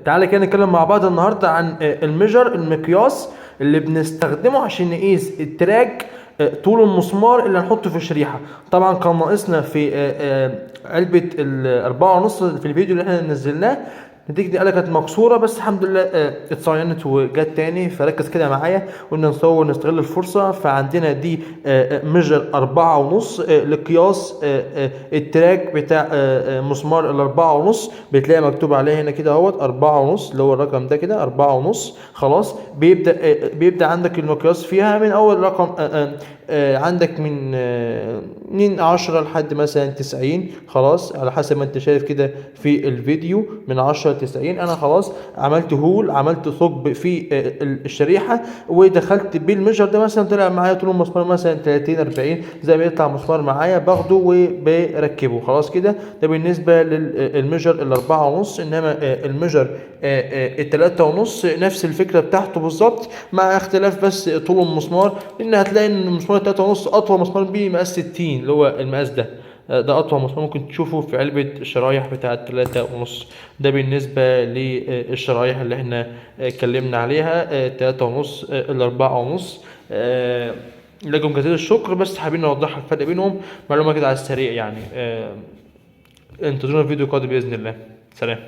تعالى كده نتكلم مع بعض النهارده عن ال measure، المقياس اللي بنستخدمه عشان نقيس ال track، طول المسمار اللي هنحطه في الشريحة. طبعا كان ناقصنا في علبة ال4.5 في الفيديو اللي احنا نزلناه، نتيجة الآلة كانت مكسورة، بس الحمد لله اتصينت وجت تاني. فركز كده معايا قلنا نصور نستغل الفرصة. فعندنا دي measure 4.5 لقياس ال track بتاع مسمار ال4.5. بتلاقي مكتوب عليه هنا كده اهوت 4.5، اللي هو الرقم ده كده 4.5. خلاص، بيبدأ عندك المقياس فيها من أول رقم، عندك من 10 لحد مثلا 90. خلاص، على حسب ما انت شايف كده في الفيديو من 10 ل 90. انا خلاص عملت hole، عملت ثقب في الشريحة ودخلت بال measure ده، مثلا طلع معايا طول المسمار مثلا 30 40، زي ما يطلع مسمار معايا باخده وبركبه. خلاص كده، ده بالنسبة لل measure ال4.5. انما ال measure ال3.5 نفس الفكرة بتاعته بالظبط، مع اختلاف بس طول المسمار، لان هتلاقي ان المسمار ال3.5 اطول مسمار بيه مقاس 60، اللي هو المقاس ده، ده اطول مسمار ممكن تشوفه في علبة الشرايح بتاعة 3.5. ده بالنسبة للشرايح اللي احنا اتكلمنا عليها، 3.5، ال4.5. لكم جزيل الشكر، بس حابين نوضح الفرق بينهم، معلومة كده على السريع يعني. انتظرونا في فيديو قادم بإذن الله. سلام.